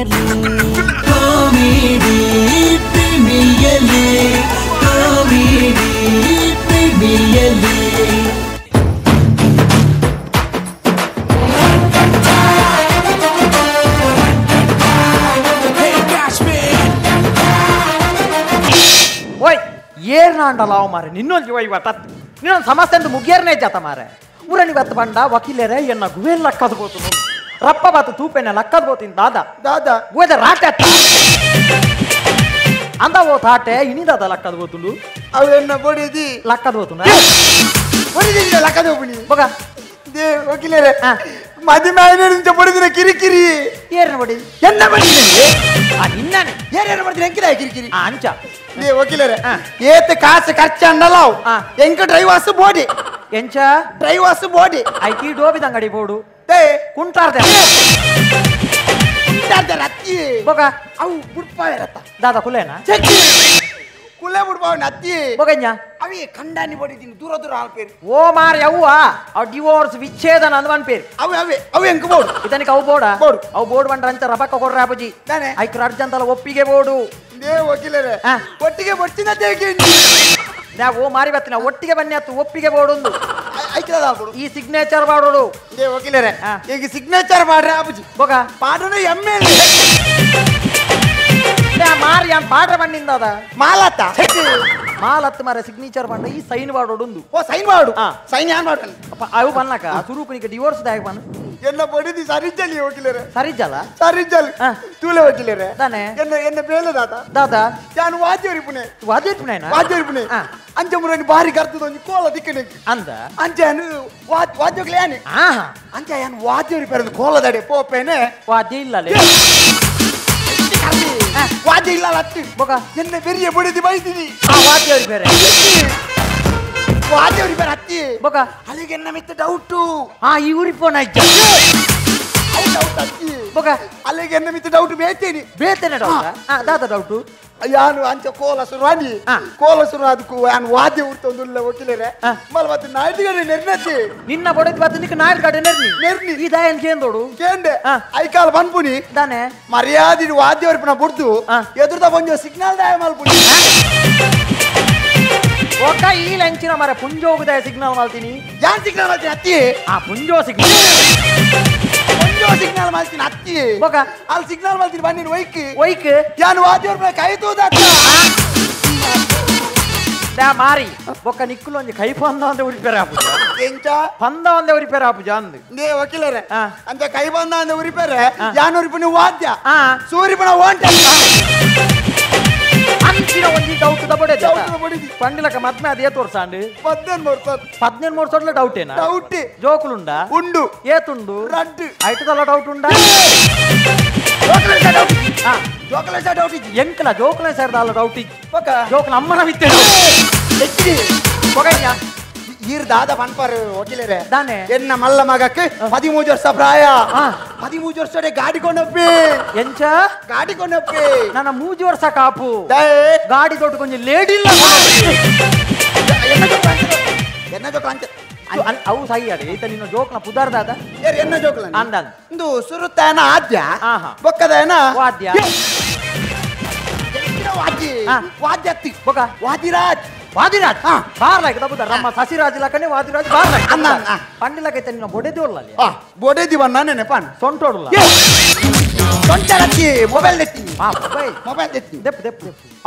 Comedy premier league, comedy premier league. ಓಯ್ ಏರ್ನಾಂಡಲಾವ್ ಮಾರೆ ನಿನ್ನೊಂದು ಇವ ತತ್ ನಿನ್ನೊಂದು ಸಮಸ್ಯೆ ಅಂತ ಮುಗಿಯರ್ನೇ ಜಾತ ಮಾರೆ ಊರನಿ ಬತ್ತ ಬಂಡ ವಕೀಲರೇ ಎನ್ನ ಗುವೆಲ್ ಲಕ್ಕದ ಬೋತು ರಪ್ಪ ಬಾತು ತೂಪೆನ ಲಕ್ಕದ ಬೋತಿನ ದಾದಾ ದಾದಾ ಗುವೆದ ರಾಟೆ ಅಂದ ಓ ತಾಟೆ ಇನಿದಾದ ಲಕ್ಕದ ಬೋತುಂಡು ಅವೆನ್ನ ಬಡಿದಿ ಲಕ್ಕದ ಬೋತುಂಡ ಬಡಿದಿ ಲಕ್ಕದ ಹೋಗುನಿ ಬಗ they ವಕೀಲರೇ ಮದುವೆ ಆಯ್ನ ಬಡಿದಿನ ಕಿರಿಕಿರಿ ಏರ್ನ ಬಡಿ ಎನ್ನ ಬಡಿದಿನ ಆ ನಿನ್ನನೆ ಏರೇನು ಬಡಿದಿನ ಎಂಕಿದ ಕಿರಿಕಿರಿ ಆ ಅಂಚ they ವಕೀಲರೇ ಏತ ಕಾಸು ಖರ್ಚು ಅಂಡಲಾವ್ ಎಂಕ ಡ್ರೈವರ್ಸ್ ಬೋಡಿ ಎಂಚ ಡ್ರೈವರ್ಸ್ ಬೋಡಿ ಐಕಿ ಡೋಬಿದ ಅಂಗಡಿ ಬೋಡು they ಕುಂಟಾರ್ದೆ ಕುಂಟಾರ್ದೆ ರತ್ತಿ ಬೊಗ ಅವು ಬುಡ್ಪಾವೆ ರತ್ತ ದಾದಾ ಕುಲೇನಾ ಕುಲೆ ಬುಡ್ಪಾವೆ ಅತ್ತಿ ಬೊಗಣ್ಯ ಅವಿ ಕಂಡಾನಿ ಬಡಿದಿನಿ ದೂರ ದೂರ ಆಲ್ಪೇರು ಓ ಮಾರ್ ಯವ್ವ ಅವ್ ಡಿವೋರ್ಸ್ ವಿಚ್ಛೇದನ ಅಂದ್ ಒನ್ ಪೇರು ಅವೆ ಅವೆ ಅವೆ ಎಂಕ ಬೋಡು ಇದನಿಗೆ ಅವು ಬೋಡ ಬೋಡು ಅವು ಬೋಡು ಬಂಡ್ರ ಅಂಚ ರಬಕ್ಕ ಕೊಡ್ರ ಅಪ್ಪಜಿ ತಾನೆ ಐಕ್ ಅರ್ಜಂತಲ ಒಪ್ಪಿಗೆ ಬೋಡು they ವಕೀಲರೇ ಒಟ್ಟಿಗೆ ಬಡ್ಚಿನ ದೇಗಿ ನಾ ಓ ಮಾರಿ ಬತ್ತಿನ ಒಟ್ಟಿಗೆ ಬನ್ನಿ ಅತ್ತು ಒಪ್ಪಿಗೆ ಬೋಡೊಂದು ಐಕ್ಲದ ಬೋಡು ಈ ಸಿಗ್ನೇಚರ್ ಮಾಡೋಡು they ವಕೀಲರೇ ಈಗ ಸಿಗ್ನೇಚರ್ ಮಾಡ್ರೆ ಅಪ್ಪಜಿ ಬೊಗ ಪಾಡೋಣ ಎಮ್ಮೆ ಮಾರಿ ಯಾನ್ ಪಾಡ್ರ ಬಣ್ಣಿಂದ ಅದ ಮಾಲತ್ತ ಮಾಲತ್ತು ಮಾರ ಸಿಗ್ನೇಚರ್ ಬಂಡ ಈ ಸೈನ್ ಮಾಡೋಡು ಓ ಸೈನ್ ಮಾಡು ಸೈನ್ ಯಾನ್ ಮಾಡು ಅಪ್ಪ ಅವು ಬನ್ನಕ ಸುರೂಪನಿಗೆ ಡಿವೋರ್ಸ್ ದಾಯಕ ಬನ್ನ ಎಲ್ಲ ಬಡಿದಿ ಸರಿಜಲಿ ವಕೀಲರೇ ಸರಿಜಲ ಸರಿಜಲ್ ತೂಲೆ ವಕೀಲರೇ ತಾನೆ ಎನ್ನ ಎನ್ನ ಬೇಲೆ ದಾದಾ ದಾದಾ ಯಾನು ವಾದ್ಯರಿ ಪುಣೆ ವಾದ್ಯರಿ ಪುಣೆ ವಾದ್ಯರಿ ಪುಣೆ ಅಂಚ ಮುರನಿ ಬಾರಿ ಕರ್ತದ ಒಂಜಿ ಕೋಲ ದಿಕ್ಕನೆ ಅಂದ ಅಂಚ ಯಾನು ವಾದ್ಯೋಗ್ಲೆ ಯಾನೆ ಅಂಚ ಯಾನು ವಾದ್ಯರಿ ಪೆರದು ಕೋಲದಡೆ ಪೋಪೇನೆ ವಾದ್ಯ ಇಲ್ಲಲೇ ವಾದ್ಯ ಇಲ್ಲ ಅತ್ತಿ ಬೊಗ ಎನ್ನ ಬೆರಿಯ ಬಡಿದಿ ಬೈದಿನಿ ಆ ವಾದ್ಯವ್ರಿ ಬೇರೆ ವಾದ್ಯವ್ರಿ ಬೇರೆ ಅತ್ತಿ ಬೊಗ ಅಲ್ಲಿಗೆ ಎನ್ನ ಮಿತ್ತ ಡೌಟು ಆ ಈ ಊರಿ ಫೋನ್ ಆಯ್ತು ಡೌಟ್ ಅತ್ತಿ ಬೊಗ ಅಲ್ಲಿಗೆ ಎನ್ನ ಮಿತ್ತ ಡೌಟ್ ಬೇತೇನಿ ಬೇತೇನೆ ಡೌಟ್ ಆ ದಾದ ಡೌಟು ಯಾನು ಅಂಚ ಕೋಲ ಸುರುವಾನಿ ಕೋಲ ಸುರು ಅದಕ್ಕೂ ಯಾನು ವಾದ್ಯ ಉರ್ತೊಂದುಲ್ಲ ವಕೀಲರೇ ಮಲ್ವತ್ತು ನಾಯ್ದುಗಡೆ ನೆರ್ನತ್ತಿ ನಿನ್ನ ಬಡದ್ ಬಾತು ನಿಕ್ಕ ನಾಯ್ದುಗಡೆ ನೆರ್ನಿ ನೆರ್ನಿ ಈ ದಾಯನ್ ಕೇಂದೋಡು ಕೇಂಡೆ ಐಕಾಲ್ ಬನ್ಪುನಿ ದಾನೆ ಮರ್ಯಾದಿ ವಾದ್ಯ ಉರ್ಪುನ ಬುಡ್ದು ಎದುರ್ದ ಬಂಜೋ ಸಿಗ್ನಲ್ ದಾಯ ಮಲ್ಪುನಿ ಒಕ್ಕ ಈ ಲಂಚಿನ ಮರ ಪುಂಜೋಗುದಾಯ ಸಿಗ್ನಲ್ ಮಾಡ್ತೀನಿ ಯಾನ್ ಸಿಗ್ನಲ್ ಮಾಡ್ತೀನಿ ಅತ್ತಿ ಆ ಪುಂಜೋ ಸಿಗ್ನಲ್ ಪುಂಜೋ ಸಿಗ್ನಲ್ ಮಾಡ್ತೀನಿ ಅತ್ತಿ ಬೊಗ ಅಲ್ಲಿ ಸಿಗ್ನಲ್ ಮಾಡ್ತೀನಿ ಬನ್ನಿ ಒಯ್ಕ್ ಒಯ್ಕ್ ಯಾನು ವಾದ್ಯವ್ರ ಕೈ ತೂದತ್ತ ದಾ ಮಾರಿ ಬೊಕ್ಕ ನಿಕ್ಕುಲು ಒಂಜಿ ಕೈ ಪಂದ ಅಂದೆ ಉರಿಪೇರ ಆಪುಜ ಎಂಚ ಪಂದ ಅಂದೆ ಉರಿಪೇರ ಆಪುಜ ಅಂದ್ ನೇ ವಕೀಲರೇ ಅಂತ ಕೈ ಬಂದ ಅಂದೆ ಉರಿಪೇರೆ ಯಾನು ಉರಿಪುನಿ ವಾದ್ಯ ಸೂರಿಪುನ ಓಂಟ ಅಂಚಿನ ಒಂಜಿ ಡೌಟ್ ದಬಡೆ ಪಂಡಿಲಕ ಮದ್ಮೆ ಅದೇ ತೋರ್ಸಾಂಡ್ 13 13 ವರ್ಷ ಡೌಟ್ ಏನಾ ಡೌಟ್ ಜೋಕುಲುಂಡ ಉಂಡು ಏತುಂಡು ರಡ್ಡು ಐಟದಲ್ಲ ಡೌಟ್ ಉಂಡ ಜೋಕುಲ ಡೌಟ್ ಎಂಕಲ ಜೋಕುಲ ಸೇರ್ದಾಲ ಡೌಟ್ ಜೋಕುಲ ಅಮ್ಮನ ವಿತ್ತೆ ಬೊಗಯ್ಯ ಈರ್ ದಾದ ಪನ್ಪರ್ ವಕೀಲರೇ ದಾನೆ ಎನ್ನ ಮಲ್ಲ ಮಗಕ್ಕೆ 13 ವರ್ಷ ಪ್ರಾಯ 13 ವರ್ಷ ಗಾಡಿ ಕೊಂಡಪ್ಪಿ ಎಂಚ ಗಾಡಿ ಕೊಂಡಪ್ಪಿ ನನ್ನ 3 ವರ್ಷ ಕಾಪು ಗಾಡಿ ದೊಡ್ಡ ಕೊಂಚ ಲೇಡಿ ಇಲ್ಲ ಎನ್ನ ಜೋಕುಲ ಅಂಚ ಅವು ಸಹಿಯಾಡೆ ಈತ ನಿನ್ನ ಜೋಕ್ನ ಪುದಾರ್ದಾದ ಎನ್ನ ಜೋಕುಲ ಅಂದ ಇಂದು ಸುರುತ್ತಾನ ಆದ್ಯ ಬೊಕ್ಕದಾನ ವಾದ್ಯ ವಾದ್ಯ ವಾದ್ಯ ಅತ್ತಿ ಬೊಕ ವಾದಿರಾಜ್ ವಾದಿರಾಜ್ ಬಾರ್ಲಾಯ್ಕ ತಪ್ಪುದ ನಮ್ಮ ಸಸಿರಾಜ್ ಲಕ್ಕನೆ ವಾದಿರಾಜ್ ಬಾರ್ಲಾಯ್ಕ ಅನ್ನ ಪಂಡಿಲಕೈತೆ ನಿನ್ನ ಬೊಡೆದಿ ಒಲ್ಲ ಬೊಡೆದಿ ಬಣ್ಣ ನೆನೆ ಪಾನ್ ಸೊಂಟೋಡುಲ್ಲ ಸೊಂಟರತ್ತಿ ಮೊಬೈಲ್ ದೆತ್ತಿ ಮೊಬೈಲ್ ಮೊಬೈಲ್ ದೆತ್ತಿ ದೆಪ್ಪು ದೆಪ್ಪು ದೆಪ್ಪು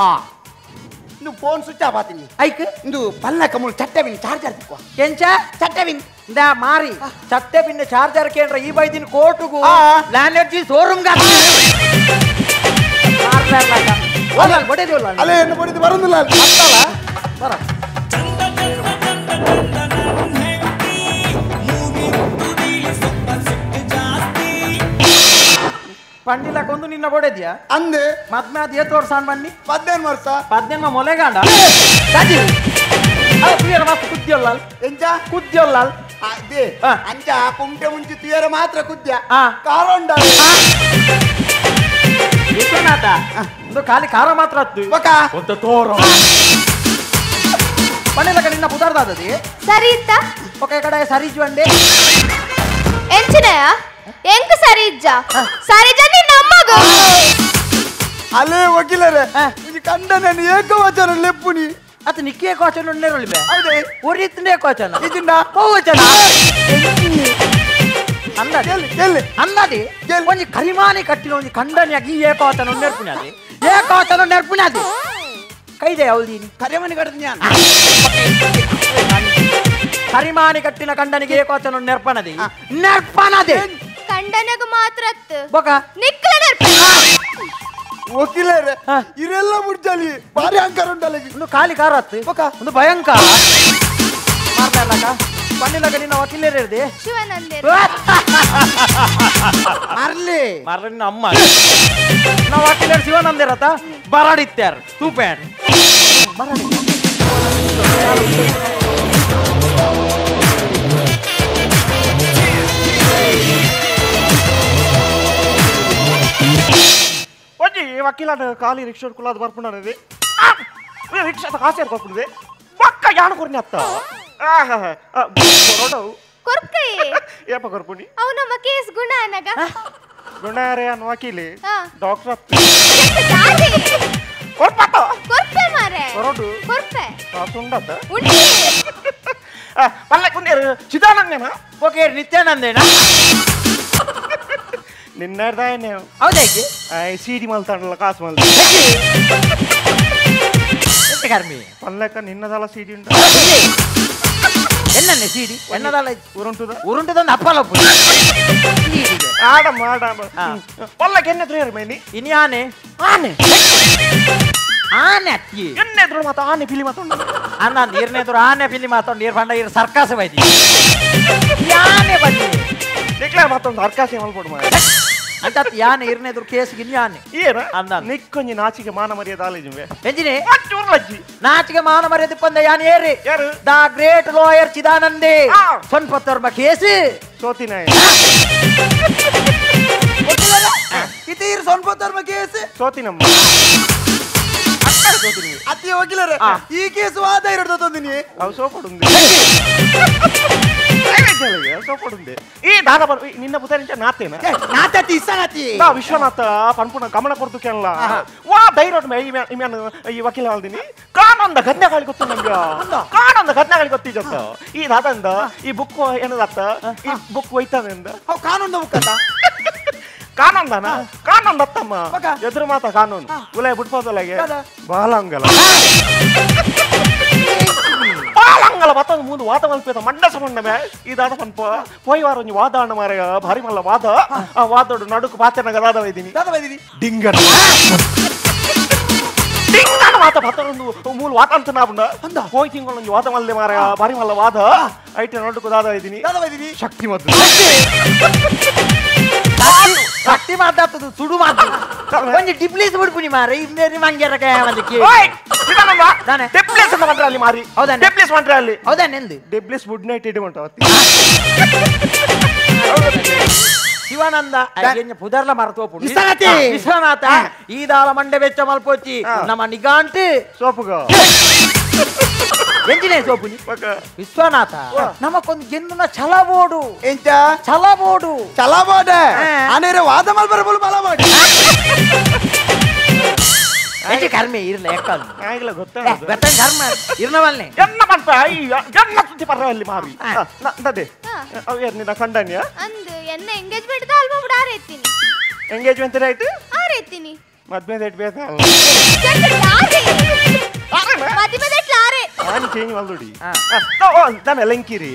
ಇಂದು phone switch off ಆತೀನಿ ಐಕ್ ಇಂದು ಪಲ್ಲಕ ಮುಳು ಚಟ್ಟೆ ಬಿನ್ ಚಾರ್ಜರ್ ತಿಕ್ವ ಎಂಚ ಚಟ್ಟೆ ಬಿನ್ ಇಂದ ಮಾರಿ ಚಟ್ಟೆ ಬಿನ್ನ ಚಾರ್ಜರ್ ಕೇಂದ್ರ ಈ ಬೈದಿನ ಕೋಟುಗು ಲ್ಯಾನೆರ್ಜಿ ಶೋರೂಮ್ ಗ ಬೊಡೆದಿ ಒಲ್ಲ ಅಲ್ಲೇ ಎನ್ನ ಬೊಡೆದಿ ಬರೋದಿಲ್ಲ ಅತ್ತಲ್ಲ ಬರ ಪಂಡಿಲಕ್ಕೊಂದು ನಿನ್ನ ಬೊಡೆದ್ಯಾ ಅಂದೆ ಮದ್ಮೆ ಅದು ಏತು ವರ್ಷ ಬನ್ನಿ 18 ವರ್ಷ 18 ಮೊಲೆಗಾಂಡ ಮಸ್ತ್ ಕುದ್ಯೊಲ್ಲ ಎಂಚ ಕುದ್ಯೊಲ್ಲ ಅದೇ ಅಂಚ ಕುಂಟೆ ಮುಂಚೆ ತುಯರ ಮಾತ್ರ ಕುದ್ಯ ಕಾರೊಂಡ ವಿಶ್ವನಾಥ ಒಂದು ಖಾಲಿ ಖಾರ ಮಾತ್ರ ಅತ್ತು ಒಂದು ತೋರ ಪಂಡಿಲಕ್ಕ ನಿನ್ನ ಪುದಾರ್ದಾದದಿ ಸರಿ ಇತ್ತ ఒక ಕಡೆ ಸರಿ ಜುವಂಡೆ ಎಂಚಿನಯ ಎಂಕ್ ಸರಿ ಇಜ್ಜ ಸರಿ ಇಜ್ಜ ನಿನ್ನ ಅಮ್ಮಗ ಅಲೇ ವಕೀಲರೇ ಈ ಕಂಡನ ಏಕವಚನ ಲೆಪ್ಪುನಿ ಅತ ನಿಕ್ಕಿ ಏಕವಚನ ಉಂಡೇರೊಳಿ ಬೇ ಹೌದೇ ಒರಿತ್ನೆ ಏಕವಚನ ಇಜಿಂಡ ಬಹುವಚನ ಅಂದದೆ ಅಂದದೆ ಒಂಜಿ ಕರಿಮಾನಿ ಕಟ್ಟಿನ ಒಂಜಿ ಕಂಡನಿಯಾಗಿ ಏಕವಚನ ನೆರ್ಪುಣಿ ಏಕವಚನ ನೆರ್ಪುಣಿ ಅದು ಕೈದೆ ಅವಲ್ದೀನಿ ಕರಿಮಾನಿ ಕಟ್ಟಿನ ಕರಿಮಾನಿ ಕಟ್ಟಿನ ಕಂಡನಿಗೆ ಏಕವಚನ ನೆರ್ಪಣದೆ ನೆರ್ಪಣದೆ ಕಂಡನಿಗೆ ಮಾತ್ರ ಬೊಕ ನಿಕ್ಕಲ ನೆರ್ಪಣ ವಕೀಲರೇ ಇರೆಲ್ಲ ಮುಡ್ಜಲಿ ಭಾರಿ ಅಹಂಕಾರ ಉಂಟಲ್ಲ ಒಂದು ಖಾಲಿ ಕಾರ ಹತ್ತು ಬೊಕ ಒಂದು ಭಯಂಕರ ಮಾರ್ತಾ ಪನ್ನಿಲಗ ನಿನ್ನ ವಕೀಲರೇ ಶಿವನಂದೇ ಮರ್ಲಿ ಮರ್ಲಿ ನಿನ್ನ ಅಮ್ಮ ನಾವು ವಕೀಲರು ಶಿವನಂದೇರತ ಬರಾಡಿತ್ಯಾರ ತೂಪ್ಯಾನ್ ಬರಾಡಿ ಒಂಜಿ ವಕೀಲ ಖಾಲಿ ರಿಕ್ಷಾ ಕುಲಾದ ಬರ್ಪುಂಡದೆ ರಿಕ್ಷಾ ಕಾಸು ಕೊರ್ಪುಂಡಿದೆ ಪಕ್ಕ ಯಾಣ ಕೊರ್ನಿ ಅತ್ತ ಕೊರ್ಕೈ ಏಪ ಕೊರ್ಪುಂಡಿ ಅವು ನಮ್ಮ ಕೇಸ್ ಗುಣ ಅನಗ ಗುಣಾರೆ ಅನ್ ವಕೀಲಿ ಡಾಕ್ಟರ್ ಅತ್ತ ಕೊರ್ಪತ್ತ ಕೊರ್ಪೆ ಮಾರೆ ಕೊರಡು ಕೊರ್ಪೆ ಕಾಸು ಉಂಡತ್ತ ಉಂಡಿ ಪಲ್ಲ ಕುಂದೇರು ಚಿದಾನಂದೇನ ಓಕೆ ನಿತ್ಯಾನಂದೇನ ನಿನ್ನೆರ್ದಾಯನೆ ಹೌದಾಗಿ ಸೀಡಿ ಮಲ್ತಾಂಡಲ್ಲ ಕಾಸು ಮಲ್ತ ಎಂತ ಕರ್ಮಿ ಪಲ್ಲಕ್ಕ ನಿನ್ನದಲ್ಲ ಸೀಡಿ ಉಂಟು ಎನ್ನನ್ನೇ ಸೀಡಿ ಎನ್ನದಲ್ಲ ಉರುಂಟುದ ಉರುಂಟುದೊಂದು ಅಪ್ಪಲ ಆಡಮ್ಮ ಆಡಮ್ಮ ಪಲ್ಲಕ್ಕೆ ಎನ್ನೆದ್ರು ಯಾರು ಮೇನಿ ಇನಿ ಆನೆ ಆನೆ ಆನೆ ಅತ್ತಿ ಎನ್ನೆದ್ರು ಮಾತ ಆನೆ ಪಿಲಿ ಮಾತೊಂಡು ಅಣ್ಣ ನೀರ್ನೆದ್ರು ಆನೆ ಪಿಲಿ ಮಾತೊಂಡು ನೀರು ಬಂಡ ಇರು ಸರ್ಕಾಸ ಬೈದಿ ಯಾನೆ ಬನ್ನಿ ನಿಕ್ಲೆ ಮಾತೊಂದು ಸರ್ಕಾಸ ಮಲ್ಪೊಡು ಮಾರ ಅಂತ ಯಾನೆ ಇರ್ನೆದ್ರು ಕೇಸಿಗೆ ಯಾನೆ ಏನ ಅಂದ ನಿಕ್ಕೊಂಜಿ ನಾಚಿಗೆ ಮಾನ ಮರ್ಯಾದೆ ಆಲೇಜುವೆ ಎಂಜಿನಿ ಚೂರ್ಲಜ್ಜಿ ನಾಚಿಗೆ ಮಾನ ಮರ್ಯಾದೆ ಪಂದ ಯಾನೆ ಏರಿ ಯಾರು the great lawyer ಚಿದಾನಂದೆ ಸೊನ್ಪತ್ತರ್ಮ case ಸೋತಿನ ಇತೀರ್ ಸೊನ್ಪತ್ತರ್ಮ ಕೇಸ್ ಸೋತಿನಮ್ಮ ಅತಿ ವಕೀಲರೇ ಈ ಕೇಸ್ ವಾದ ಇರೋದು ತಂದಿನಿ ಅವು ಸೋಪಡುಂದೆ ಸೋಪಡುಂದೆ ಈ ದಾದ ನಿನ್ನ ಪುತರಿಂಚ ನಾತೇನ ನಾತತಿ ಇಸ್ಸನಾತಿ ನಾ ವಿಶ್ವನಾಥ ಪನ್ಪುನ ಗಮನ ಕೊಡ್ತು ಕೇಳಲ್ಲ ವಾ ಧೈರ್ಯ ಇಮ್ಯಾನ್ ಈ ವಕೀಲ ಆಲ್ದಿನಿ ಕಾನೊಂದ ಘಟನೆಗಳಿಗೆ ಗೊತ್ತು ನಮ್ಗೆ ಕಾನೊಂದ ಘಟನೆಗಳಿಗೆ ಗೊತ್ತಿಜತ್ತ ಈ ದಾದಂದ ಈ ಬುಕ್ ಏನದತ್ತ ಈ ಬುಕ್ ಒಯ್ತಾನೆಂದ ಅವು ಕಾನೊಂದ ಬುಕ್ ಅತ್ತ ಕಾನೊಂದನ ಕಾನೊಂದತ್ತಮ್ಮ ಎದುರು ಮಾತ ಕಾನೂನು ಉಲೈ ಬಿಟ್ಪೋದಲಾಗೆ ಬಾಲಂಗಲ ಬಾಲಂಗಲ ಮತ್ತೊಂದು ಮುಂದೆ ವಾದ ಮಲ್ಪೇತ ಮಂಡ ಸಮಂಡಮೆ ಈ ದಾದ ಪನ್ಪ ಪೋಯ್ ವಾರ ಒಂಜಿ ವಾದ ಅಣ್ಣ ಮಾರ ಭಾರಿ ಮಲ್ಲ ವಾದ ಆ ವಾದೋಡು ನಡುಕು ಪಾತೆನಗ ದಾದ ವೈದಿನಿ ದಾದ ವೈದಿನಿ ಡಿಂಗನ ಡಿಂಗನ ಮಾತ ಪತ್ತೊಂದು ಮೂಲ ವಾತ ಅಂತ ನಾಬುಂಡ ಹೋಯ್ ತಿಂಗಳೊಂಜಿ ವಾದ ಮಲ್ಲೆ ಮಾರ ಭಾರಿ ಮಲ್ಲ ವಾದ ಐಟ ನಡುಕು ದಾದ ವೈದಿನಿ ದಾದ ವೈದಿನಿ ಶಕ್ತಿ ಮದ್ದು ಶಕ್ತಿ ಮಾತಾಡ್ತದ ಸುಡು ಮಾತು ಒಂಜಿ ಡಿಪ್ಲೀಸ್ ಬಿಡ್ಪುನಿ ಮಾರೆ ಇನ್ನೇನು ಮಂಗ್ಯರ ಒಂದಕ್ಕೆ ಡೆಬ್ಲೇಸ್ ಅಂತ ಮಾಡ್ರೆ ಅಲ್ಲಿ ಮಾರಿ ಹೌದಾ ಡೆಬ್ಲೇಸ್ ಮಾಡ್ರೆ ಅಲ್ಲಿ ಹೌದಾ ನೆಂದು ಡೆಬ್ಲೇಸ್ ಗುಡ್ ನೈಟ್ ಇಡಿ ಉಂಟು ಶಿವಾನಂದ ಪುದರ್ಲ ಮರತು ವಿಶ್ವನಾಥ ಈ ದಾಲ ಮಂಡೆ ಬೆಚ್ಚ ಮಲ್ಪೋಚಿ ನಮ್ಮ ನಿಗಾಂಟು ಸೋಪುಗ ಎಂಜಿನೇ ಸೋಪುನಿ ವಿಶ್ವನಾಥ ನಮಕೊಂದು ಗೆಂದುನ ಛಲಬೋಡು ಎಂಚ ಛಲಬೋಡು ಛಲಬೋಡ ಆನೇರೆ ವಾದ ಮಲ್ಪರ ಬಲಬೋಡು ಎಂಚಿ ಕರ್ಮೆ ಇರ್ಲ ಎಕ್ಕದು ಆಗಲ ಗೊತ್ತ ಗೊತ್ತ ಕರ್ಮ ಇರ್ನವಲ್ನೆ ಎನ್ನ ಪನ್ಪ ಎನ್ನ ಸುದ್ದಿ ಪರ್ರವಲ್ಲಿ ಮಾವಿ ನದೇ ಅವು ಯಾರು ನಿನ್ನ ಕಂಡನಿಯ ಅಂದು ಎನ್ನ engagement the album ಆರೆತ್ತೀನಿ engagement right ಆರೆತ್ತೀನಿ ಮದ್ವೆ ರೇಟ್ ಬೇಕಾ ಮದ್ವೆ ರೇಟ್ ಆರೆ ನಾನು ಚೇಂಜ್ ಮಾಡ್ದುಡಿ ನಾನು ಲೆಂಕಿರಿ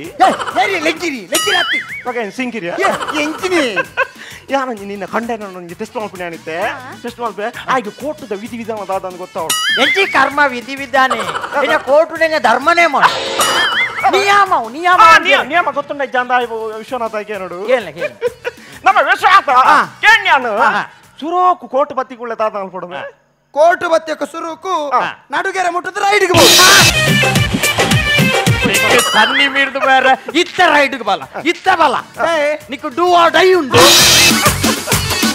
ಲೆಂಕಿರಿ ಲೆಂಕಿರಿ ಅತ್ತಿ ಓಕೆ ಸಿಂಕಿರಿ ಎಂಚಿನಿ ಯಾರ ನಿನ್ನ ಕಂಡನ ಒಂಜಿ ಟೆಸ್ಟ್ ಮಾಡ್ಕೊಂಡು ಏನಿತ್ತೆ ಟೆಸ್ಟ್ ಮಾಡ್ಬೆ ಆಗ ಕೋರ್ಟದ ವಿಧಿ ವಿಧಾನ ದಾದ ಗೊತ್ತಾವ್ ಎಂಚಿ ಕರ್ಮ ವಿಧಿ ವಿಧಾನೆ ಇನ್ನ ಕೋರ್ಟುಡೆನೆ ಧರ್ಮನೇ ಮಾಡ ನಿಯಮ ನಿಯಮ ನಿಯಮ ಗೊತ್ತುಂಡ ಜಾಂದ ವಿಶ್ವನಾಥ ನೋಡು ಕೇಳ ಕೇಳ ನಮ್ಮ ವಿಶ್ವನಾಥ ಕೇಳ್ಯಾನು ಸುರೋಕು ಕೋರ್ಟ್ ಬತ್ತಿಗುಳ್ಳೆ ತಾತ ಅನ್ಕೊಡುವೆ ಕೋರ್ಟ್ ಬತ್ತಿಯಕ್ಕ ಸುರುಕು ನಡುಗೆರೆ ಮುಟ್ಟದ ರೈಡ್ಗೆ ಬೋದು ತನ್ನಿ ಮೀರ್ದು ಬೇರೆ ಇತ್ತ ರೈಡ್ಗೆ ಬಲ ಇತ್ತ ಬಲ ನಿಕ್ಕು do or die ಉಂಟು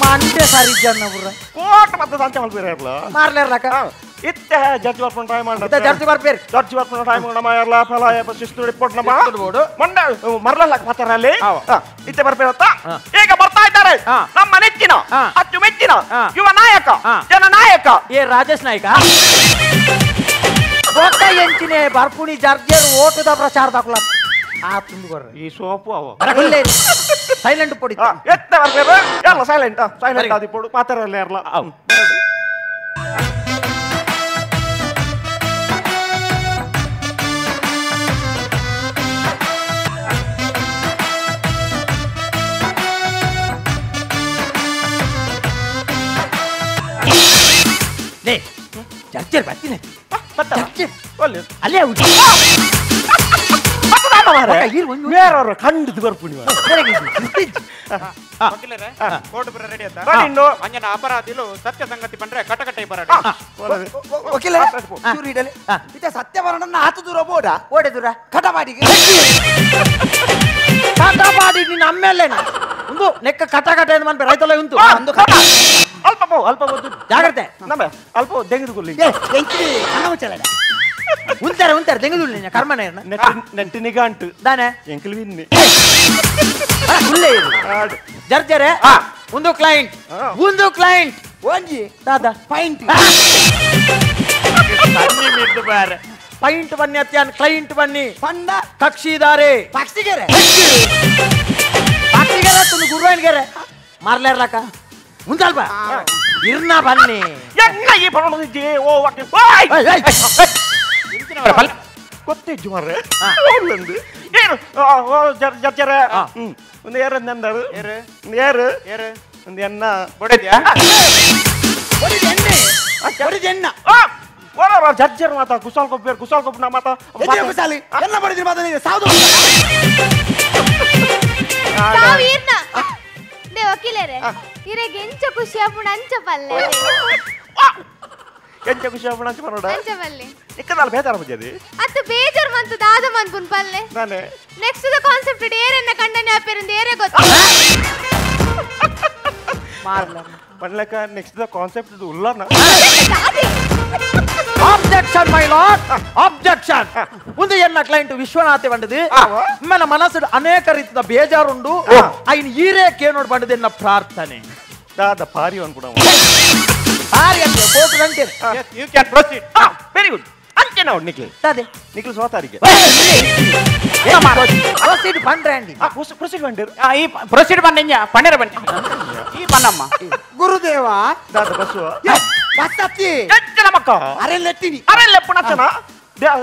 ಮಂಡೆ ಸಾರಿ ಜನ ಬುರ್ರ ಕೋರ್ಟ್ ಮತ್ತೆ ಸಂಚೆ ಮಲ್ಪಿರಲ್ಲ ಮಾರ್ಲೇರ್ಲಕ್ಕ ಇತ್ತೆ ಜಡ್ಜ್ ಬರ್ಪುನ ಟೈಮ್ ಅಂಡ ಇತ್ತೆ ಜಡ್ಜ್ ಬರ್ಪೇರು ಜಡ್ಜ್ ಬರ್ಪುನ ಟೈಮ್ ನಮ್ಮ ಎಲ್ಲ ಫಲಾಯ ಶಿಸ್ತು ರಿಪೋರ್ಟ್ ನಮ್ಮ ಮೊಂಡ ಮರಲಲ್ಲ ಪಾತರಲ್ಲಿ ಇತ್ತೆ ಬರ್ಪೇರತ್ತ ಈಗ ಬರ್ತಾ ಇದ್ದಾರೆ ನಮ್ಮ ನೆಚ್ಚಿನ ಅಚ್ಚುಮೆಚ್ಚಿನ ಯುವ ನಾಯಕ ಜನನಾಯಕ ಏ ರಾಜೇಶ್ ನಾಯ್ಕ ಗೊತ್ತ ಎಂಚಿನೆ ಬರ್ಪುಣಿ ಜಡ್ಜರ್ ಓಟದ ಪ್ರಚಾರದಾಕುಲ ಆ ತುಂದುಗೊರ್ರೆ ಈ ಸೋಪು ಅವ ಸೈಲೆಂಟ್ ಪೊಡಿ ಎತ್ತ ಬರ್ಪೇರು ಎಲ್ಲ ಸೈಲೆಂಟ್ ಸೈಲೆಂಟ್ ಆದಿ ಪೊಡು ಪಾತರಲ್ಲಿ ಇರಲ್ಲ ಲೇ ಜಡ್ಜರ್ ಬರ್ತೀನಿ ಅಲ್ಲೇ ಬೇರೆಯವರು ಕಂಡು ಬರ್ಪುಣಿ ಅಪರಾಧಿಲು ಸತ್ಯ ಸಂಗತಿ ಬಂದ್ರೆ ಕಟಕಟೆ ಬರ ಸತ್ಯ ಬರಣ ಆತು ದೂರ ಬೋಡ ಓಡೆ ದೂರ ಕಟಪಾಡಿಗೆ ಕಟಪಾಡಿ ನಿನ್ನ ಅಮ್ಮೇಲೆ ಒಂದು ನೆಕ್ಕ ಕಟಕಟೆ ಅಂತ ಮನ್ಪೆ ರೈತಲ್ಲ ಉಂಟು ಅಲ್ಪ ಅಲ್ಪ ಜಾಗ್ರತೆ ನಮ್ಮ ಅಲ್ಪ ದೆಂಗಿದುಕೊಳ್ಳಿ ಉಂತಾರೆ ಉಂತಾರೆ ದೆಂಗಿದುಳ್ಳಿ ಕರ್ಮನೆ ನೆಂಟಿನಿಗಂಟು ದಾನೆ ಎಂಕಲ್ ವಿನ್ನಿ ಜರ್ಜರೆ ಒಂದು ಕ್ಲೈಂಟ್ ಒಂದು ಕ್ಲೈಂಟ್ ಒಂಜಿ ದಾದಾ ಪೈಂಟ್ ಪೈಂಟ್ ಬನ್ನಿ ಅತ್ಯಾನ್ ಕ್ಲೈಂಟ್ ಬನ್ನಿ ಪಂಡ ಕಕ್ಷಿದಾರೆ ಪಕ್ಷಿಗೆರೆ ಪಕ್ಷಿಗೆರೆ ತುನು ಗುರುವಾಯಿನ್ಗೆರೆ ಮಾರ್ಲೇರ್ಲಕ್ಕ ಮುಂದಲ್ಪ ಇರ್ನ ಬನ್ನಿ ಎನ್ನ ಈ ಪರಣದಿಜ್ಜಿ ಓ ವಾಕೆ ಗೊತ್ತಿಜ್ಜು ಮಾರ್ರೆ ಏನು ಜರ್ಜರೆ ಒಂದು ಏರು ಎಂದರು ಏರು ಏರು ಒಂದು ಎನ್ನ ಬೊಡೆದ್ಯಾ ಎಣ್ಣ ಜರ್ಜರ್ ಮಾತಾ ಕುಸಾಲ್ ಕೊಬ್ಬೇರು ಕುಸಾಲ್ ಕೊಬ್ಬನ ಮಾತಾ ಕುಸಾಲಿ ಎಲ್ಲ ಬಡಿದ್ರಿ ಮಾತಾ ಸಾವು ಸಾವಿರ್ನ they ವಕೀಲರೇ ಇರೆಗೆ ಎಂಚ ಖುಷಿ ಆಪುಂಡು ಅಂಚ ಪಲ್ಲೆ ಎಂಚ ಖುಷಿ ಆಪುಂಡು ಅಂಚ ಪನ್ನೋಡ ಅಂಚ ಪಲ್ಲೆ ಇಕ್ಕದಾಲ ಬೇಜಾರು ಪುಜದಿ ಅತ್ತ ಬೇಜಾರು ಮಂತು ದಾದ ಮನ್ಪುನ್ ಪಲ್ಲೆ ನಾನೇ next the concept ಏರೆನ್ನ ಕಂಡನೆ ಆಪೇರಂದು ಏರೆ ಗೊತ್ತು ಮಾರ್ಲ ಪನ್ಲಕ next the concept ಇದು ಉಲ್ಲನ objection my lord objection ಒಂದು ಎನ್ನ ಕ್ಲೈಂಟ್ ವಿಶ್ವನಾಥೆ ಬಂಡದು మన మనసు అనేక ರೀತಿಯ ಬೇಜಾರುಂಡು ఆయన ಈರೇ ಕೇನೋಡ್ ಬಂಡದು ಎನ್ನ ಪ್ರಾರ್ಥನೆ ದಾದ ಪಾರಿ ಅನ್ಕುಡ ಪಾರಿ ಅಂತ ಕೋರ್ಟ್ ಅಂತೆ you can proceed very good ಅಂಕೆ ನಾವು ನಿಖಿಲ್ ದಾದೆ ನಿಖಿಲ್ ಸೋತಾರಿಗೆ ಪ್ರೊಸೀಡ್ ಬಂಡ್ರೆ ಅಂಡಿ ಪ್ರೊಸೀಡ್ ಬಂಡಿರು ಈ ಪ್ರೊಸೀಡ್ ಬಂಡೆಂಜ ಪಣ್ಣೆರ ಬಂಡೆ ಈ ಪನ್ನಮ್ಮ ಗುರುದೇವ ದಾದ ಬಸ್ಸು ಬಸ್ಸತ್ತಿ ಎಚ್ಚನ ಮಕ್ಕ ಅರೆ ಲೆಟ್ಟಿನಿ ಅರೆ ಲೆಪ್ಪುನಚ್ಚನ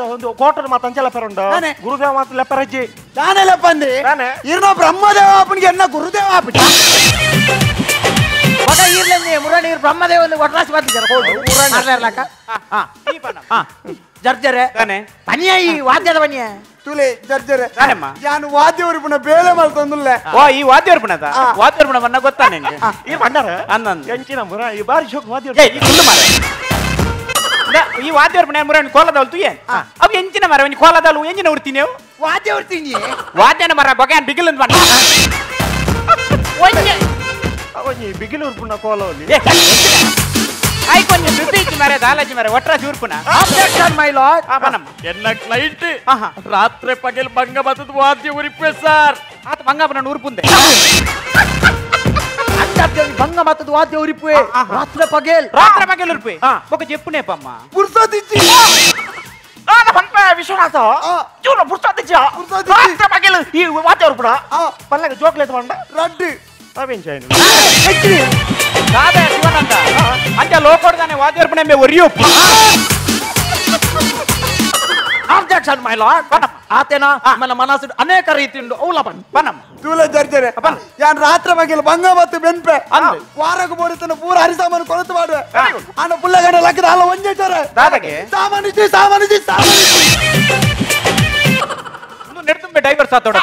ಒಂದು ಕೋಟದ ಮಾತು ಅಂಚಲ ಪೆರುಂಡ ಗುರುದೇವ ಮಾತು ಲೆಪ್ಪರಜ್ಜಿ ದಾನೆ ಲೆಪ್ಪಂದಿ ಇರ್ನ ಬ್ರಹ್ಮದೇವ ಅಪ್ಪನಿಗೆ ಎನ್ನ ಗುರುದೇವ ಅಪ್ಪಿ ಮಗ ಇರ್ಲಂದಿ ಮುರಣಿ ಬ್ರಹ್ಮದೇವ ಒಂದು ಒಟ್ರಾಸಿ ಬರ್ತಿದ್ದಾರೆ ಮುರಣಿ ಜರ್ಜರೆ ಪನಿಯ ಈ ವಾದ್ಯದ ಪನಿಯ ತುಲೆ ಜರ್ಜರೆ ಯಾನು ವಾದ್ಯ ಉರುಪುನ ಬೇಲೆ ಮಲ್ತೊಂದುಲ್ಲೆ ಓ ಈ ವಾದ್ಯ ಉರುಪುನದ ವಾದ್ಯ ಉರುಪುನ ಬನ್ನ ಗೊತ್ತಾ ನಿಂಗೆ ಈ ಬಂಡಾರ ಅಂದಂದು ಎಂಚಿನ ಮುರ ಈ ಬಾರಿ ಶೋಕ್ ವಾದ್ಯ ಈ ಕುಲ್ಲು ಮಾರ ಈ ವಾದ್ಯ ಉರುಪುನ ಮುರ ಕೋಲದವಳು ತುಯೆ ಅವು ಎಂಚಿನ ಮರ ಒಂಜಿ ಕೋಲದವಳು ಎಂಜಿನ ಉರ್ತೀನಿ ಅವು ವಾದ್ಯ ಉರ್ತೀನಿ ವಾದ್ಯನ ಮರ ಬೊಗೆನ್ ಬಿಗಿಲ್ ಅಂತ ಬಣ್ಣ ಒಂಜಿ ಒಂಜಿ ಬಿಗಿಲು ಉರುಪುನ ಕೋಲವಲ್ಲಿ ಐಕೊಂಜಿ ದುಡ್ಡು ಮರೆ ದಾಲಾಜಿ ಮರೆ ಒಟ್ರಾಸಿ ಉರ್ಪುನ objection my lord ಎನ್ನ ಕ್ಲೈಂಟ್ ರಾತ್ರಿ ಪಗಲ್ ಬಂಗ ಬತ್ತದ ವಾದ್ಯ ಉರಿಪೆ ಸರ್ ಆತ ಬಂಗಾಪನ ಉರ್ಪುಂದೆ ಬಂಗ ಬತ್ತದ ವಾದ್ಯ ಉರಿಪೆ ರಾತ್ರಿ ಪಗಲ್ ರಾತ್ರಿ ಪಗಲ್ ಉರ್ಪೆ ಬೊಕ ಜೆಪ್ಪುನೆ ಪಮ್ಮ ಪುರ್ಸೋತಿಚ್ಚಿ ಆದ ಪನ್ಪೆ ವಿಶ್ವನಾಥ ಚೂರ ಪುರ್ಸೋತಿಚ್ಚಿ ರಾತ್ರಿ ಪಗಲ್ ಈ ವಾದ್ಯ ಉರ್ಪುನ ಪಲ್ಲಗ ಜೋಕ್ಲೇತ ಬಂಡ ರಡ್ಡು ಅವೇನ್ ಜಾಯಿನ್ ದಾದ ಶಿವನಂದ ಅಂಚ ಲೋಕೋಡ್ದಾನೆ ವಾದ್ಯರ್ಪಣೆ ಒರಿಯೋಪ್ಪು objection my lord ಆತೇನ మన మనసు అనేక ರೀತಿಯುಂಡು ಔಲ ಬನ್ ಬನ್ನಮ್ಮ ತೂಲ ಜರ್ಜರೆ ಯಾನ್ ರಾತ್ರಿ ಬಗೆಲ್ ಬಂಗ ಮತ್ತು ಬೆನ್ಪೆ ವಾರಕ್ಕೆ ಬೋಡಿತನ ಪೂರ ಹರಿ ಸಾಮಾನು ಕೊರತು ಮಾಡುವೆ ಆನ ಪುಲ್ಲಗನ ಲಕ್ಕದ ಅಲ್ಲ ಒಂಜೆ ಚೊರೆ ದಾದಗೆ ಸಾಮಾನು ಇಜ್ಜಿ ಸಾಮಾನು ಇಜ್ಜಿ ಸಾಮಾನು ಇಜ್ಜಿ ನೆಡ್ತುಂಬೆ ಡೈವರ್ಸ್ ಆತೋಡ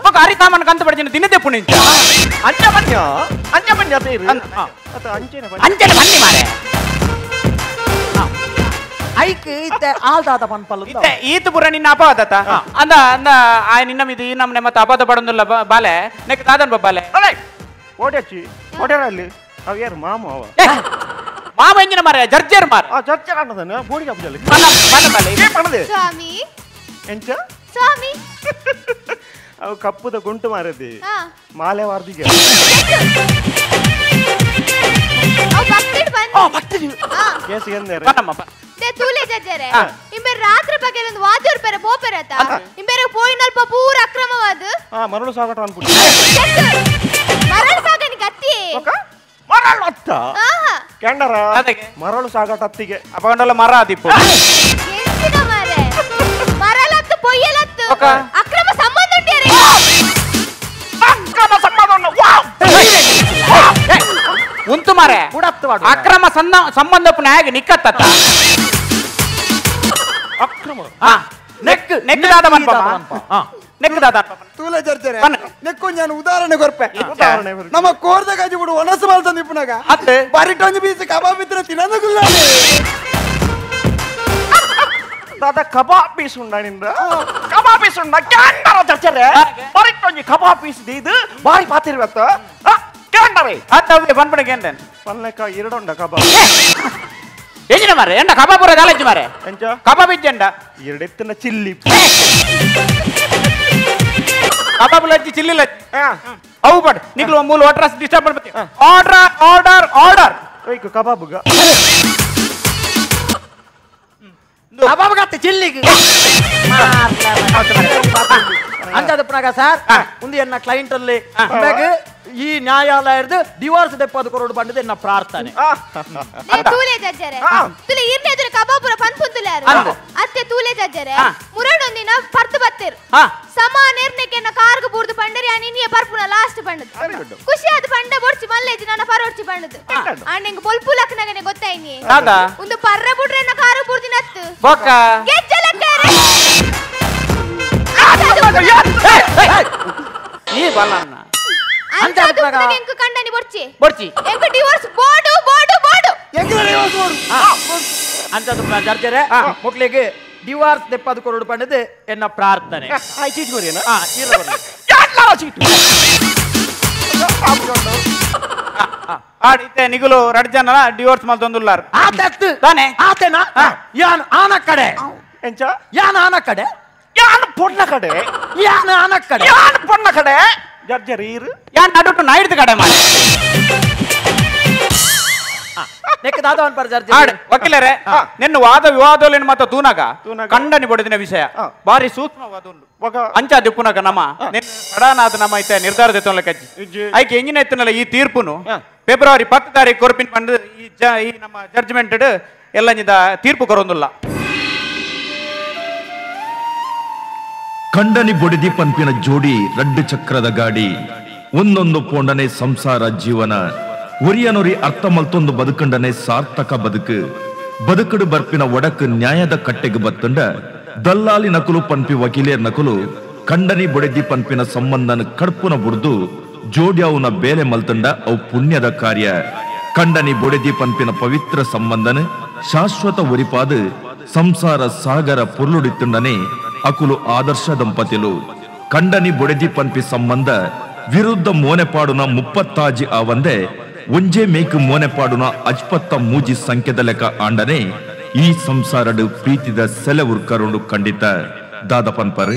ఒక అరి సామాను కంత పడిచిన తినదే పుణించ అంచమన్య అంచమన్య పేరు అంచన బన్ని మారే ಐಕ್ ಇತ್ತೆ ಆಲ್ದಾದ ಪನ್ಪಲ್ಲ ಇತ್ತೆ ಈತ ಪುರ ನಿನ್ನ ಅಪವಾದತ ಅಂದ ಅಂದ ಆ ನಿನ್ನ ಮಿದು ಈ ನಮ್ಮನೆ ಮತ್ತೆ ಅಪವಾದ ಪಡೊಂದುಲ್ಲ ಬಾಲೆ ನೆಕ್ ದಾದನ್ ಬಾಲೆ ಅದೇ ಓಡ್ಯಾಚಿ ಓಡ್ಯಾರಲ್ಲಿ ಅವ ಯಾರು ಮಾಮ ಅವ ಮಾಮ ಎಂಜಿನ ಮಾರೆ ಜರ್ಜರ್ ಮಾರ ಆ ಜರ್ಜರ್ ಅನ್ನದನ ಬೋಡಿಗೆ ಅಪ್ಪಜಲ್ಲಿ ಬನ್ನ ಬನ್ನ ಸ್ವಾಮಿ ಎಂಚ ಸ್ವಾಮಿ ಅವು ಕಪ್ಪುದ ಗುಂಟು ಮಾರದಿ ಮಾಲೆ ವಾರ್ದಿಗೆ ಅವು ಬಕ್ತಿಡ್ ಬಂದ ಆ ಬಕ್ತಿಡ್ ಕೇಸ್ ಎಂದರೆ ಬನ್ನಮ್ಮ they ತೂಲೆ ಜಜ್ಜರೆ ಇಂಬೆ ರಾತ್ರಿ ಬಗ್ಗೆ ಒಂದು ವಾದ್ಯರ್ ಪೆರೆ ಪೋಪೆರತ ಇಂಬೆರೆ ಪೋಯಿನಲ್ಪ ಪೂರ ಅಕ್ರಮವಾದ ಆ ಮರಳು ಸಾಗಟ ಅನ್ಪುಡಿ ಮರಳು ಸಾಗಣಿ ಕತ್ತಿ ಮರಳು ಅತ್ತ ಕೆಂಡರ ಮರಳು ಸಾಗಟ ಅತ್ತಿಗೆ ಅಪಗಂಡಲ ಮರ ಅದಿಪ್ಪು ಎಂಚಿನ ಮಾರೆ ಮರಳತ್ತು ಪೊಯ್ಯಲತ್ತು ಅಕ್ರಮ ಸಂಬಂಧ ಉಂಟೇರೆ ಅಕ್ರಮ ಸಂಬಂಧ ಉಂಟು ವಾವ್ ಉಂತು ಮಾರೆ ಅಕ್ರಮ ಸಂಬಂಧ ಪುನಾಗ ನಿಕ್ಕತ್ತ ಅಕ್ರಮ ನೆಕ್ ನೆಕ್ ದಾದ ಮನ್ಪ ನೆಕ್ ದಾದ ತೂಲ ಚರ್ಚರೆ ನೆಕ್ಕು ನಾನು ಉದಾಹರಣೆ ಕೊರ್ಪೆ ನಮ್ಮ ಕೋರ್ದ ಕಾಜಿ ಬಿಡು ಒಣಸು ಮಲ್ತಂದು ಇಪ್ಪುನಾಗ ಬರಿಟೊಂದು ಬೀಸಿ ಕಬಾಬ್ ಇದ್ರೆ ತಿನ್ನೋದಕ್ಕಿಲ್ಲ ದಾದ ಕಬಾಬ್ ಪೀಸ್ ಉಂಡ ನಿಂದ ಕಬಾಬ್ ಪೀಸ್ ಉಂಡ ಕ್ಯಾಂಡರ ಚರ್ಚರೆ ಬರಿಟೊಂಜಿ ಕಬಾಬ್ ಪೀಸ್ ದೀದು ಬಾರಿ ಪಾತಿರ್ವತ್ತ ಕ್ಯಾಂಡರೆ ಅತ್ತವೆ ಬನ್ಪಣ ಕೇಂದನ್ ಪನ್ಲೆಕ ಎರಡೊಂಡ ಕಬಾಬ್ ಎಂಜಿನ ಮಾರೆ ಎಂಡ ಕಬಾಬುರ ದಾಲಜ್ಜಿ ಮಾರೆ ಎಂಚ ಕಬಾಬ್ ಇಜ್ಜಂಡ ಎರಡೆತ್ತಿನ ಚಿಲ್ಲಿ ಕಬಾಬ್ ಲಜ್ಜಿ ಚಿಲ್ಲಿ ಲಜ್ಜಿ ಅವು ಬಟ್ ನಿಕ್ಲು ಮೂಲ ವಾಟರ್ ಡಿಸ್ಟರ್ಬ್ ಮಾಡ್ಬತ್ತಿ order order order ಓಯ್ಕು ಕಬಾಬುಗ ಕಬಾಬ್ ಗತ್ತೆ ಚಿಲ್ಲಿಗೆ ಅಂತಾದ ಪುನಾಗ ಸರ್ ಒಂದು ಎನ್ನ ಕ್ಲೈಂಟ್ ಅಲ್ಲಿ ಈ ನ್ಯಾಯಾಲಯದ ಡಿವೋರ್ಸ್ ದೆಪ್ಪದು ಕೊರಡು ಬಂದಿದೆ ಎನ್ನ ಪ್ರಾರ್ಥನೆ ತೂಲೆ ಜಜ್ಜರೆ ತುಲೆ ಇರ್ನೆ ಎದುರು ಕಬಾಬುರ ಪನ್ಪುಂತುಲಾರು ಅತ್ತೆ ತೂಲೆ ಜಜ್ಜರೆ ಮುರಡೊಂದಿನ ಪರ್ತು ಬತ್ತೆರು ಸಮಾನೇರ್ನೆಕ್ಕೆ ಎನ್ನ ಕಾರ್ಗ ಬೂರ್ದು ಪಂಡರಿ ಆ ನಿನ್ನೆ ಪರ್ಪುನ ಲಾಸ್ಟ್ ಪಂಡದು ಖುಷಿ ಆದ ಪಂಡ ಬೊಡ್ಚಿ ಮಲ್ಲೇಜಿ ನನ್ನ ಪರೋಡ್ಚಿ ಪಂಡದು ಅಣ್ಣಂಗೆ ಬೊಲ್ಪುಲಕ್ಕನಗನೆ ಗೊತ್ತಾಯ್ನಿ ಒಂದು ಪರ್ರ ಬುಡ್ರೆ ಎನ್ನ ಕಾರು ಬೂರ್ದಿನ ಅತ್ತು ಗೆಜ್ಜಲಕ್ಕಾರೆ ನೀ ಬಲ್ಲಣ್ಣ ಎಂಕು ಕಂಡನಿ ಬೊಡ್ಚಿ ಬೊಡ್ಚಿ ಎಂಕು divorce board board board ಎಂಕು divorce board ಅಂತದು ಜರ್ಜರೆ ಮಕ್ಕಳಿಗೆ ಡಿವೋರ್ಸ್ ದೆಪ್ಪದು ಕೊರಡು ಪಂಡದು ಎನ್ನ ಪ್ರಾರ್ಥನೆ ಆ ಚೀಟ್ ಕೊರಿಯನ ಆ ಇಲ್ಲ ಕೊರಿ ಎಲ್ಲರ ಚೀಟು ಆಡಿತೆ ನಿಗುಲು ರಡ್ ಜನ ಡಿವೋರ್ಸ್ ಮಲ್ತೊಂದುಲ್ಲಾರ್ ಆತತ್ತು ತಾನೆ ಆತೇನಾ ಯಾನ್ ಆನ ಕಡೆ ಎಂಚ ಯಾನ್ ಆನ ಕಡೆ ಯಾನ್ ಪೊಣ್ಣ ಕಡೆ ಯಾನ್ ಆನ ಕಡೆ ಯಾನ್ ಪೊಣ್ಣ ಕಡೆ ಜರ್ಜರ್ ಈರು ಯಾನ್ ನಡುಟು ನಾಯ್ದು ಕಡೆ ಮಾರೆ ನೆಕ್ ದಾದವನ್ ಪರ್ ಜರ್ಜರ್ ಆಡ್ ವಕೀಲರೇ ನಿನ್ನ ವಾದ ವಿವಾದೋಲಿನ ಮತ್ತ ತೂನಾಗ ಕಂಡನಿ ಬಡಿದಿನ ವಿಷಯ ಬಾರಿ ಸೂಕ್ಷ್ಮವಾದ ಉಂಡು ಅಂಚ ದಿಪ್ಪುನಾಗ ನಮ್ಮ ಸಡನಾದ ನಮ್ಮ ಐತೆ ನಿರ್ಧಾರ ಕಜ್ಜಿ ಐಕೆ ಎಂಜಿನ ಎತ್ತನಲ್ಲ ಈ ತೀರ್ಪುನು ಫೆಬ್ರವರಿ 10 ತಾರೀಕು ಕೊರ್ಪಿನ ಪಂಡ ಈ ನಮ್ಮ ಜಡ್ಜ್ಮೆಂಟ್ ಎಲ್ಲ ತೀರ್ಪು ಕೊರೊಂದುಲ್ಲ. ಕಂಡನಿ ಬೊಡಿದಿ ಪಂಪಿನ ಜೋಡಿ ರಡ್ಡು ಚಕ್ರದ ಗಾಡಿ ಒಂದೊಂದು ಪೋಂಡನೆ ಸಂಸಾರ ಜೀವನ ಒರಿಯನೊರಿ ಅರ್ಥ ಮಲ್ತೊಂದು ಬದುಕಂಡನೆ ಸಾರ್ಥಕ ಬದುಕು ಬದುಕಡು ಬರ್ಪಿನ ಒಡಕು ನ್ಯಾಯದ ಕಟ್ಟೆಗೆ ಬತ್ತಂಡ ದಲ್ಲಾಲಿ ನಕಲು ಪನ್ಪಿ ವಕೀಲೇರ್ ನಕಲು ಕಂಡನಿ ಬೊಡೆದಿ ಪನ್ಪಿನ ಸಂಬಂಧನ ಕಡ್ಪುನ ಬುಡ್ದು ಜೋಡ್ಯಾವುನ ಬೇಲೆ ಮಲ್ತಂಡ ಅವು ಪುಣ್ಯದ ಕಾರ್ಯ ಕಂಡನಿ ಬೊಡೆದಿ ಪನ್ಪಿನ ಪವಿತ್ರ ಸಂಬಂಧನ ಶಾಶ್ವತ ಒರಿಪಾದು ಸಂಸಾರ ಸಾಗರ ಪೊರ್ಲುಡಿತ್ತುಂಡನೆ ಅಕುಲು ಆದರ್ಶ ದಂಪತಿಲು ಕಂಡನಿ ಬೊಡೆದಿ ಪನ್ಪಿ ಸಂಬಂಧ ವಿರುದ್ಧ ಮೋನೆಪಾಡುನ 36 ಆವಂದೆ ಒಂಜೆ ಮೇಕು ಮೋನೆಪಾಡುನ ಅಜ್ಪತ್ತ ಮೂಜಿ ಸಂಖ್ಯೆದ ಲೆಕ್ಕ ಆಂಡನೆ ಈ ಸಂಸಾರಡು ಪ್ರೀತಿದ ಸೆಲೆ ಉರ್ಕರುಂಡು ಖಂಡಿತ ದಾದ ಪನ್ಪರು.